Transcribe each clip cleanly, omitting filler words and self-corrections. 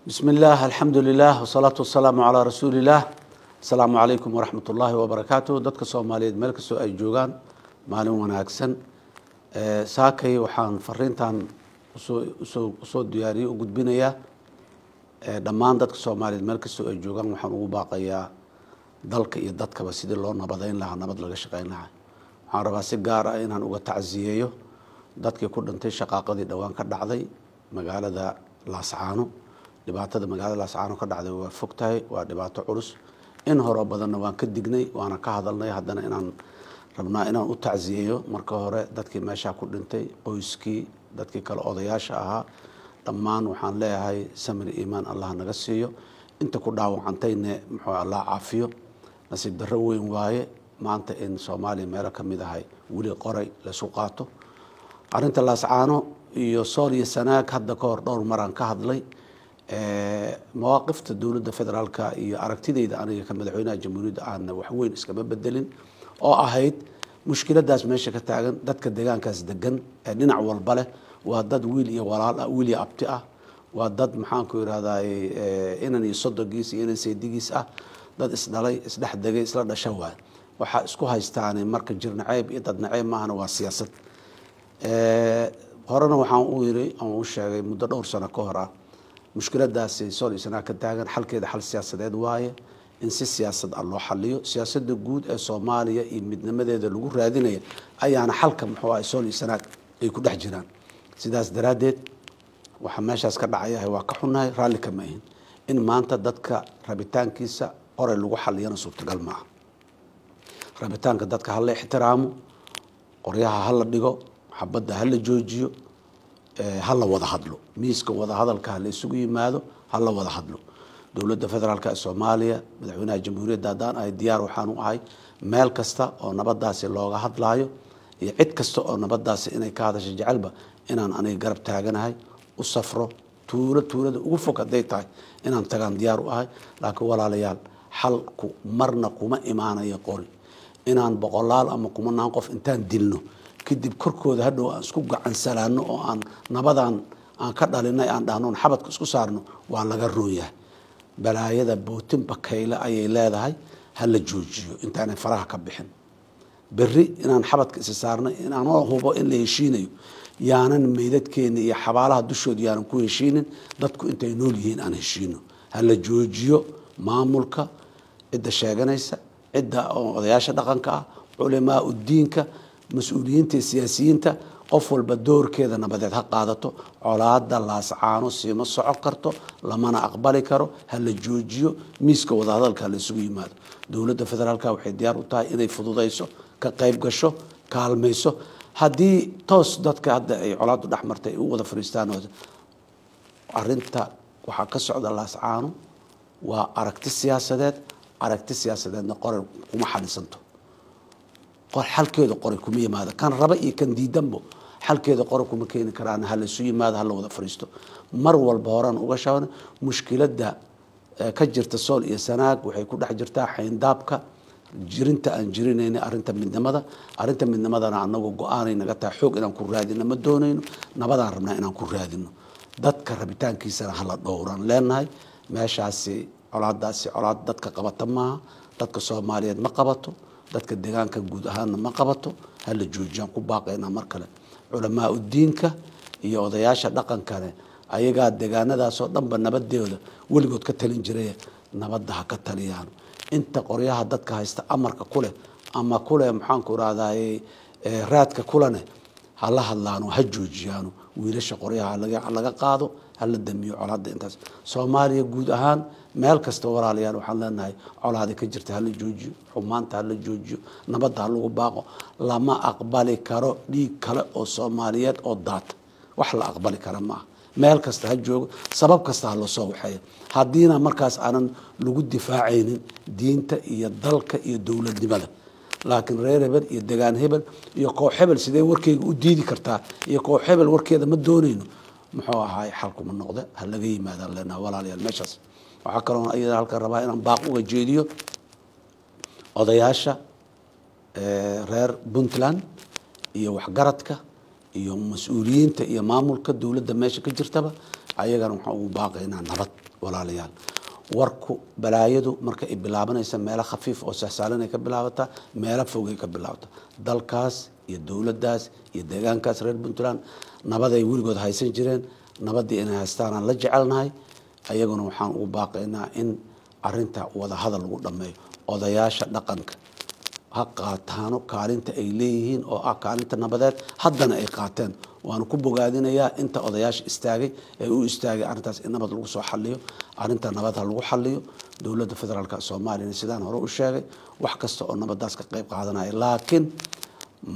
Bismi illaah, alxamdu lilah, wasalaatu wasalaamu calaa rasuuliillaah. Asalaamu calaykum waraxmat ullaahi wabarakaatuh. Dadka Soomaaliyeed meel kastoo ay joogaan, maalin wanaagsan. Saakay waxaan fariintan usoo diyaariyey u gudbinayaa dhammaan dadka Soomaaliyeed meel kastoo ay joogaan. Waxaan ugu baaqayaa dalka iyo dadkaba sidii loo nabadeyn lahaa, nabad laga shaqeyn lahaa. Waxaan rabaa si gaar ah inaan uga tacsiyeeyo dadkii ku dhintay shaqaaqadii dhowaan ka dhacday magaalada Laascaano. Dhibaatada magaalada Laascaano ka dhacday waa fog tahay, waa dhibaato culus. In horeo badanna waan ka dignay, waana ka hadalnay. Haddana inaan rabnaa inaan u tacsiyeeyo marka hore dadkii meeshaa ku dhintay, qoyskii, dadkii kale, odayaasha ahaa, dhammaan waxaan leeyahay samir iimaan Allah naga siiyo. Inta ku dhaawacantayne muxuu Allah caafiyo. Nasiib darro weyn waaye maanta in Soomaaliya meelo ka mid ahay weli qoray laysu qaato. Arrinta Laascaano iyo Sool iyo Sanaag hadda ka hor dhowr maraan ka hadlay. Mawaaqifta dowladda federaalka iyo aragtidayda aniga ka madaxweynaha jamhuuriyadda aana wax weyn iskama bedelin, oo ahayd mushkiladaas meesha ka taagan, dadka deegaankaas degan ee dhinac walba leh waa dad wiil iyo walaal ah, wiil iyo abti ah, waa dad, maxaanku irahday, inan iyo sodogiis iyo inan saydigiis ah, dad isdhalay, isdhex degay, isla dhasha waay. Waxaa isku haystaane marka jirnaceyb iyo dadnaceyb maahana, waa siyaasad. Horena waxaan u yiri aan u sheegay muddo dhowr sano ka hor ah, mushkiladaasi Sool iyo Sanaag ka taagan xalkeeda xal siyaasadeed waaye, in si siyaasad ah loo xaliyo. Siyaasada guud ee Soomaaliya iyo midnimadeeda lagu raadinaya ayaana xalka, muxuu ahay, Sool iyo Sanaag ay ku dhex jiraan. Sidaas daraaddeed waxaa meeshaas ka dhacayahay waa ka xunnahay, raalli kama ahin. In maanta dadka rabitaankiisa qoray lagu xaliyana suurtagal ma aha. Rabitaanka dadka hala ixtiraamo, qoryaha hala dhigo, xabadda hala joojiyo, hala wada hadlo, miiska wada hadalka hala isugu yimaado, hala wada hadlo. Dowladda federaalk ee Soomaaliya, madaxweynaha jamhuuriyadda haddaan ahay, diyaar waxaan u ahay meel kasta oo nabadaasi looga hadlaayo iyo cid kasta oo nabadaasi inay ka hadasho jecelba inaan aniga garab taaganahay, u safro tuulo, tuulada ugu fog hadday tahay inaan tagaan diyaar u ahay. Laakiin walaalayaal, xalku marna kuma imaanayo qori. Inaan boqolaal ama kumanaan qof intaan dilno kadib korkooda hadhow aan isku gacansalaano oo aan nabadan aan ka dhalinay aan dhahno, xabadka isku saarno, waa laga roon yahay. Balaayada bootin bakayle ayay leedahay, ha la joojiyo intaanay faraha ka bixin. Berri inaan xabadka isi saarnay inaanoo hubo in la heshiinayo, yaanan meydadkeena iyo xabaalaha dushooda yaanan ku heshiinin. Dadku intay nool yihiin aan heshiino, ha la joojiyo. Maamulka cidda sheeganaysa, cidda odayaasha dhaqanka ah, culimaa udiinka, mas-uuliyiinta iyo siyaasiyiinta, qof walba doorkeeda nabadeed ha qaadato. Colaada Laascaano siima socon karto, lamana aqbali karo. Ha la joojiyo, miiska wadahadalka ha la isugu yimaado. Dowladda federaalka waxay diyaar u tahay inay fududayso, ka qayb gasho, kaalmayso haddii toos dadka hadda ay colaadu dhex martay ay u wada fariistaan. Arinta waxaa ka socda Laascaano waa aragti siyaasadeed. Aragti siyaasadeedna qoray kuma xalisanto, xalkeeda qoray kuma yimaado. Kan raba iyo kan diidanbo xalkeeda qora kuma keeni karaan. Ha laysu yimaado, hala wada fariisto. Mar walba horaan uga shaban, mushkiladda ka jirta Sool iyo Sanaag waxay ku dhex jirtaa xayndaabka jirinta aan jirinayna arrinta midnimada. Arrinta midnimadana anagu go-aanay naga tahay. Xoog inaan ku raadino ma doonayno, nabadaan rabnaa inaan ku raadino. Dadka rabitaankiisana hala dhowraan leenahay. Meeshaasi colaadaasi colaad dadka qabata maaha, dadka Soomaaliyeed ma qabato, dadka deegaanka guud ahaanna ma qabato. Hala joojiyaan ku baaqaynaa mar kale. Culamaa udiinka iyo odayaasha dhaqankane ayagaa deegaanadaasoo dhanba nabadeoda weligood ka talin jiray, nabadda ha ka taliyaan. Inta qoryaha dadka haysta amarka kuleh ama kuleh, maxaanku irahdaye, raadka kulene hala hadlaano, ha joojiyaano. Wiilasha qoryaha laga qaado, hala damiyo colaada. Intaas Soomaaliya guud ahaan meel kasta, walaalayaal, waxaan leenahay colaada ka jirta hala joojiyo, xumaanta hala joojiyo, nabadda ha lagu baaqo. Lama aqbali karo dhiig kale oo Soomaaliyeed oo daata, wax la aqbali kara maaha. Meel kasta ha joogo, sabab kasta ha lasoo waxeeyo, haddiina markaas aanan lagu difaacaynin diinta iyo dalka iyo dowladnimada. Laakiin reer hebel iyo degaan hebel iyo koox hebel sidee warkeyga u diidi kartaa iyo koox hebel warkeeda ma doonayno, muxuu ahaay, xalkuma noqde. Ha laga yimaadaan leenaha walaalayaal. Meeshaas waxaa kaloo iyada halkan rabaa inaan baaq uga jeediyo odayaasha reer Puntland iyo waxgaradka iyo mas-uuliyiinta iyo maamulka dowladda meesha ka jirtaba. Ayagana waxaan ugu baaqaynaa nabad. Walaalayaal, warku balaayadu marka ay bilaabanaysa meelo khafiif oo sahsaalanay ka bilaabataa, meelo fogay ka bilaabataa. Dalkaas iyo dowladdaas iyo deegaankaas reer Puntland nabaday weligood haysan jireen, nabaddii inay haystaanaan la jecelnahay. Ayaguna waxaan ugu baaqaynaa in arinta wadahadal lagu dhammeeyo. Odayaasha dhaqanka ha qaataano kaalinta ay leeyihiin oo ah kaalinta nabadeed, haddana ay qaateen. Waanu ku bogaadinayaa inta odayaasha istaagay ee u istaagay arrintaas in nabad lagu soo xaliyo. Arrinta nabad ha lagu xaliyo. Dowladda federaalka Soomaaliyana, sidaan hore u sheegay, wax kasta oo nabadaas ka qayb qaadanaya, laakiin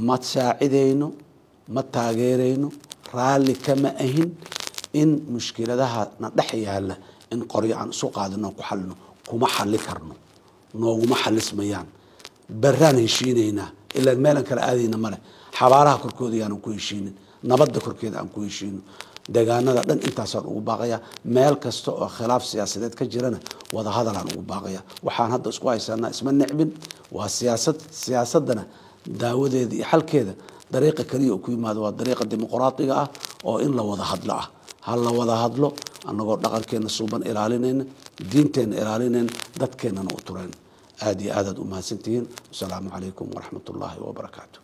ma saacidayno, ma taageerayno, raalli kama ahin in mushkiladaha na dhex yaala in qoryo aan isu qaadino ku xalino. Kuma xali karno, nooguma xalismayaan. Beraan heshiinaynaa, ilaan meelan kala aadayna male. Xabaalaha korkooda yaanan ku heshiinin, nabadda korkeeda aan ku heshiino. Deegaanada dhan intaasaan ugu baaqayaa. Meel kasta oo khilaaf siyaasadeed ka jirana wadahadalaan ugu baaqaya. Waxaan hadda isku haysanaa isma necbin, waa siyaasad. Siyaasaddana daawadeeda iyo xalkeeda dariiqa keliya oo ku yimaado waa dariiqa dimuqraadiga ah oo in la wada hadlo ah. Ha la wada hadlo, annagoo dhaqankeenna suuban ilaalinayna, diinteenna ilaalinayna, dadkeennana u turayna. Aada iyo aadaad u mahadsantihiin. Wasalaamu calaykum waraxmat ullaahi wabarakaatu.